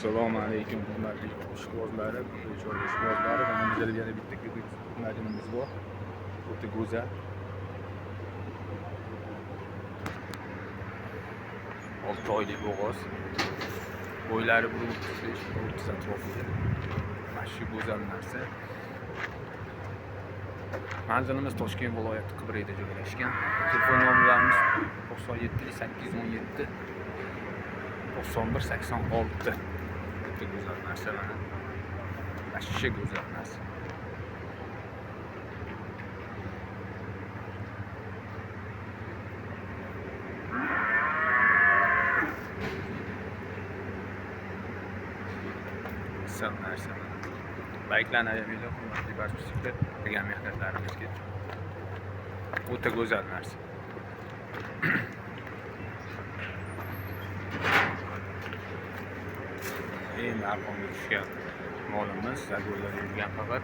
Assalomu alaykum, hurmatli ishqibozlari, bechora ishqibozlari. Mana bizda yana bitta majmunimiz bor. O'ta go'zal. 6 oylik bo'g'oz. Bo'ylari 1.35, 1.30 atrofida. Mana shu go'zal narsa. Manzilimiz Toshkent viloyati Qibrayda joylashgan. Telefon nomerlarimiz 97 817 91 86. O'ta go'zal narsa mana. Mana go'zal narsa. Go'zal narsa mana. Layklarni ayamanglar, hurmatli подписчиклар, qilgan mehnatlarimizga. O'ta go'zal narsa. Endi arqonga tushgan molimiz, zagorlar yurgan faqat.